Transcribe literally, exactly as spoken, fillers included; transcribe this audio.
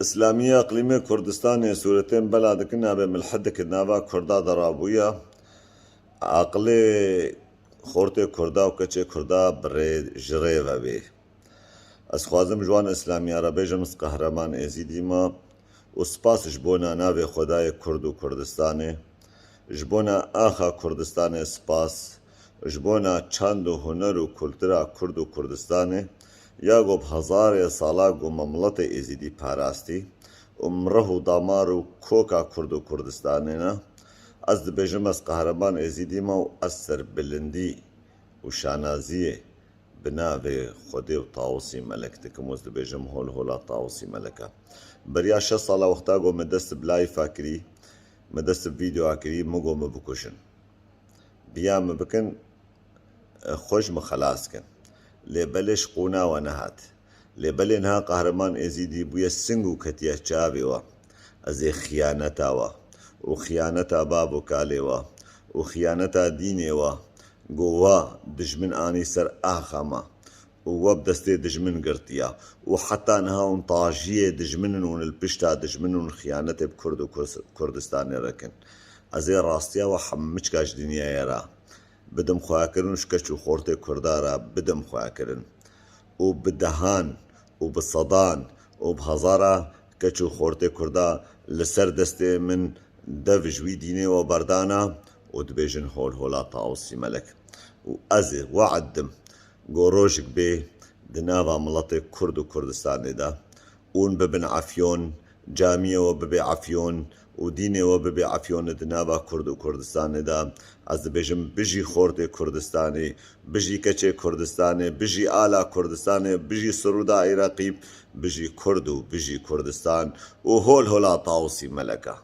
Îslamiya iqlîmê Kurdistanê sûretên bela dikin navê milhidike nava Kurda de rabûya. Aqilê xortê Kurda û keçê Kurda bi rê, ji rê ve bê. Ez xwazim ji wan Îslamiya re bêjim, ez Qehreman Êzîdî me û spas ji bona navê Xwedayê Kurd û Kurdistanê, ji bona axa Kurdistanê spas, ji bona çand û huner û kultura Kurd û Kurdistanê, ya ku bi hezarê sala ku me miletê Êzîdî parastî û mirih û damar û koka Kurd û Kurdistanê ne. Ez dibêjim, ez Qehreman Êzîdî me û ez serbilindî û şanaziyê bi navê Xwedê û Tawusî Melek dikim û ez dibêjim, hol hola Tawusî Melek e. Beriya şeş sala wexta ku me dest bi layfa kirî, me dest bi vîdeoya kirî, min got me bikujin. Biya me bikin, xwe ji min xelas kin. Lê belê ji qûna we nehat. Lê belê niha Qehreman Êzîdî bûye sing û ketiye çavê we. Ez ê xiyaneta we û xiyaneta bav û kalê we û xiyaneta dînê we, ku we dijmin anî ser axa me û we bi destê dijmin girtiya û heta niha hûn tajiyê dijmin in, hûn li pişta dijmin in, hûn xiyanetê bi Kurd û Kus-, Kurdistanê re kin. Ez ê rastiya we hemiçka ji dinyayê re bidim xwekirin û ji keç û xortê Kurda re bidim xwekirin û bi dehan û bi sedan û bi hezara keç û xortê Kurda li ser destê min dev ji wî dînê we berdana û dibêjin, hol hola Tawusî Melek. Û ez ê we'd dim ku rojek bê di nava miletê Kurd û Kurdistanê de hûn bibin efyon, camiyê we bibe efyon û dînê we bibe efyonê di nava Kurd û Kurdistanê de. Ez dibêjim, bijî xortê Kurdistanê, bijî keçê Kurdistanê, bijî ala Kurdistanê, bijî Sirûda Iraqî, bijî Kurd û bijî Kurdistan û hol hola Tawusî Meleka.